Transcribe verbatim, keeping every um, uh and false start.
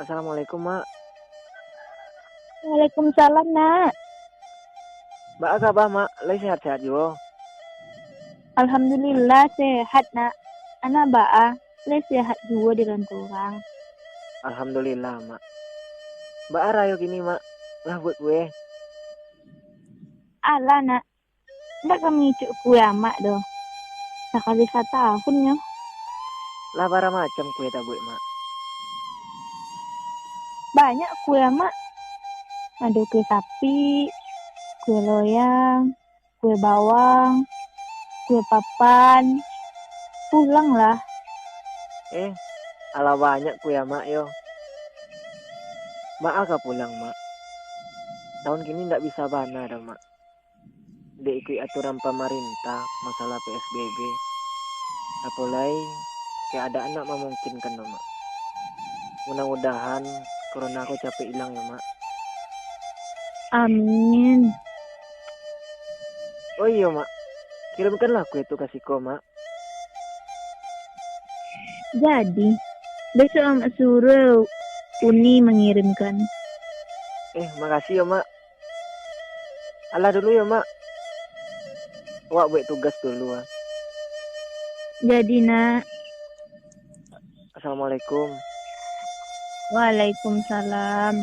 Assalamualaikum, Mak. Waalaikumsalam, Nak. Baa kaba, Mak? Lai sehat-sehat juo? Alhamdulillah, sehat, Nak. Anak baa, lai sehat juo di ranturang. Alhamdulillah, Mak. Baa rayo kini, Mak? Lah buek kue? Alah, Nak. Ndak ka mangicek kue amak doh. Sakali satahun nyo. Lah bara macam kue tabuek, Mak? Banyak kue amak. Ado kue sapi, kue loyang, kue bawang, kue papan, pulang lah. Eh, alah banyak kue amak yo. Mak ka pulang, Mak. Tahun kini ndak bisa bana doh, Mak. Dek ikuik aturan pamarintah masalah P S B B. Apo lai, keadaan ndak mamungkinkan doh, Mak. Mudah-mudahan corona ko capek ilang yo, Mak. Amin. Oh iyo, Mak. Kirimkanlah kue tu ka siko, Mak. Jadi, besok amak suruh Uni mangirimkan. Eh, makasih yo, Mak. Alah dulu yo, Mak. Awak buek tugas dulu, ah. Jadi, Nak. Assalamualaikum. Waalaikumsalam.